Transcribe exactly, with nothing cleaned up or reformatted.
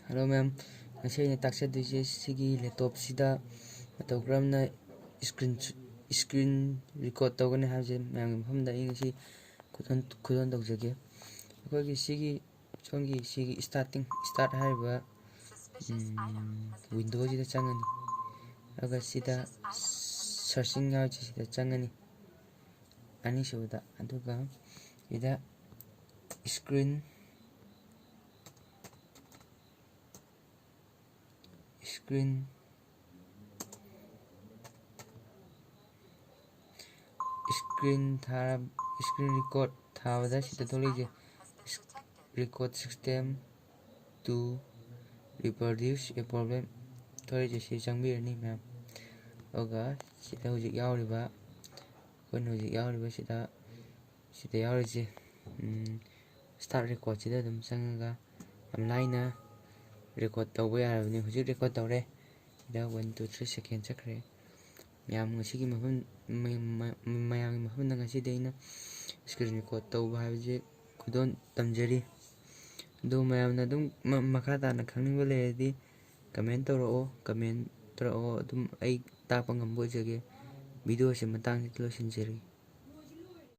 Hello ꯃꯌꯥꯝ, ꯉꯁꯤ ꯑꯩꯅ ꯇꯥꯛꯆꯗꯣꯏꯁꯦ ꯁꯤꯒꯤ ꯂꯦꯞꯇꯣꯞꯁꯤꯗ ꯃꯇꯧ ꯀꯔꯝꯅ screen screen record ꯇꯧꯒꯅꯤ ꯍꯥꯏꯕꯁꯦ ꯃꯌꯥꯝꯒꯤ ꯃꯐꯝꯗ ꯑꯩ ꯉꯁꯤ ꯈꯨꯗꯣꯜ ꯈꯨꯗꯣꯜ ꯇꯧꯖꯒꯦ꯫ ꯑꯩꯈꯣꯏꯒꯤ ꯁꯤꯒꯤ ꯁꯣꯝꯒꯤ ꯁꯤꯒꯤ starting start ꯍꯥꯏꯔꯤꯕ ꯋꯤꯟꯗꯣꯁꯤꯗ ꯆꯪꯉꯅꯤ꯫ ꯑꯗꯨꯒ ꯁꯤꯗ searching ꯌꯥꯎꯔꯤꯁꯦ ꯁꯤꯗ ꯆꯪꯉꯅꯤ ꯑꯅꯤꯁꯨꯕꯗ꯫ ꯑꯗꯨꯒ ꯁꯤꯗ screen screen screen ꯊꯥꯔ screen record ꯊꯥꯕꯗ ꯁꯤꯗ ꯊꯣꯛꯂꯛꯏꯁꯦ record system to reproduce a problem ꯊꯣꯛꯂꯛꯏꯁꯦ ꯁꯤ ꯆꯪꯕꯤꯔꯅꯤ ꯃꯌꯥꯝ꯫ ꯑꯗꯨꯒ ꯁꯤꯗ ꯍꯧꯖꯤꯛ ꯌꯥꯎꯔꯤꯕ ꯑꯩꯈꯣꯏꯅ ꯍꯧꯖꯤꯛ ꯌꯥꯎꯔꯤꯕ ꯁꯤꯗ ꯁꯤꯗ ꯌꯥꯎꯔꯤꯁꯦ start recordꯁꯤꯗ ꯑꯗꯨꯝ ꯆꯪꯉꯒ ꯌꯥꯝ ꯂꯥꯏꯅ record ꯇꯧꯕ ꯌꯥꯔꯕꯅꯤ꯫ ꯍꯧꯖꯤꯛ record ꯇꯧꯔꯦ꯫ ꯁꯤꯗ one two three second ꯆꯠꯈ꯭ꯔꯦ꯫ ꯃꯌꯥꯝ ꯉꯁꯤꯒꯤ ꯃꯐꯝ ꯃꯌꯥꯝꯒꯤ ꯃꯐꯝꯗ ꯉꯁꯤꯗꯤ ꯑꯩꯅ screen record ꯇꯧꯕ ꯍꯥꯏꯕꯁꯦ ꯈꯨꯗꯣꯜ ꯇꯝꯖꯔꯤ꯫ ꯑꯗꯨ ꯃꯌꯥꯝꯅ ꯑꯗꯨꯝ ꯃꯈꯥ ꯇꯥꯅ ꯈꯪꯅꯤꯡꯕ ꯂꯩꯔꯗꯤ comment ꯇꯧꯔꯛꯑꯣ comment ꯇꯧꯔꯛꯑꯣ ꯑꯗꯨꯝ ꯑꯩ ꯇꯥꯛꯄ ꯉꯝꯕ ꯑꯣꯏꯖꯒꯦ꯫ Videoꯁꯦ ꯃꯇꯥꯡꯁꯤꯗ ꯂꯣꯏꯁꯤꯟꯖꯔꯒꯦ꯫